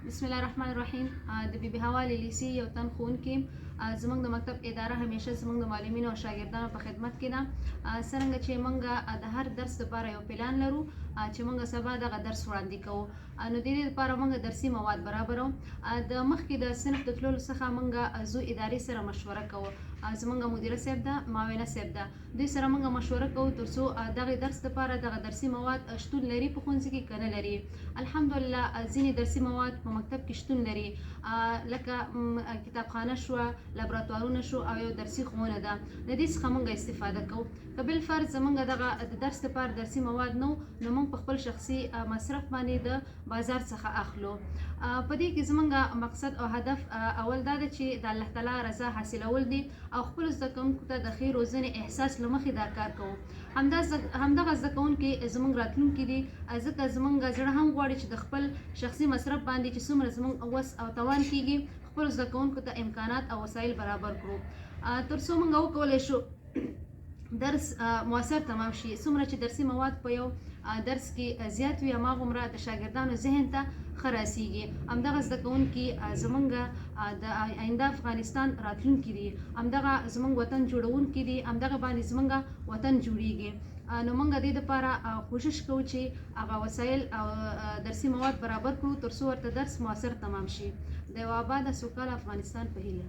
بسم الله الرحمن الرحیم. د بی بی هوا لیسې یو تن ښوونکي. زموږ د مکتب اداره همیشه زموږ د معلمینو او شاګردانو په خدمت کې ده. څرنګه چې موږ د هر درس لپاره یو پلان لرو چې موږ سبا دغه درس وړاندې کوو، نو د دې لپاره موږ درسي مواد برابرو. د مخکې د صنف د تللو څخه موږ ځو ادارې سره مشوره کوو. زموږ مدیره صاحب ده، معاونه صاحب ده، دوی سره موږ مشوره کوو ترڅو دغه درس لپاره دغه درسي مواد شتون لري په ښوونځي کې که نه لري. الحمدلله ځینې درسي مواد په مکتب کې شتون لري، لکه کتابخانه شوه، لابراتوارونه شو او یو درسي ښوونه ده، له دې څخه موږ استفاده کوو. که بالفرض زموږ دغه د درس لپاره درسي مواد نه، نو موږ په خپل شخصي مصرف باندې د بازار څخه اخلو. په دې کې زموږ مقصد او هدف اول دا ده چې د الله تعالی رضا حاصلول دي او خپل زده کوونکو ته د ښې روزنې احساس له مخې دا کار کوو. همدغه زده کوونکي زموږ راتلونکي دي، ځکه زموږ زړه هم غواړي چې د خپل شخصي مصرف باندې چې څومره زموږ وس او توان کیږي خپل زده کوونکو ته امکانات او وسایل برابر کړو، تر څو موږ وکولی شو درس موثر تمام شي. څومره چې درسي مواد په یو درس کې زیات وي، هماغومره د شاګردانو ذهن ته ښه راسیږي. همدغه زده کوونکي زمونږ د آینده افغانستان راتلونکي دي، همدغه زمونږ وطن جوړونکي دي، همدغه باندې زمونږ وطن جوړیږي. نو موږ دې لپاره کوشش کوو چې هغه وسایل او درسي مواد برابر کړو تر څو ورته درس موثر تمام شي. د یو آباد سوکاله افغانستان په هیله.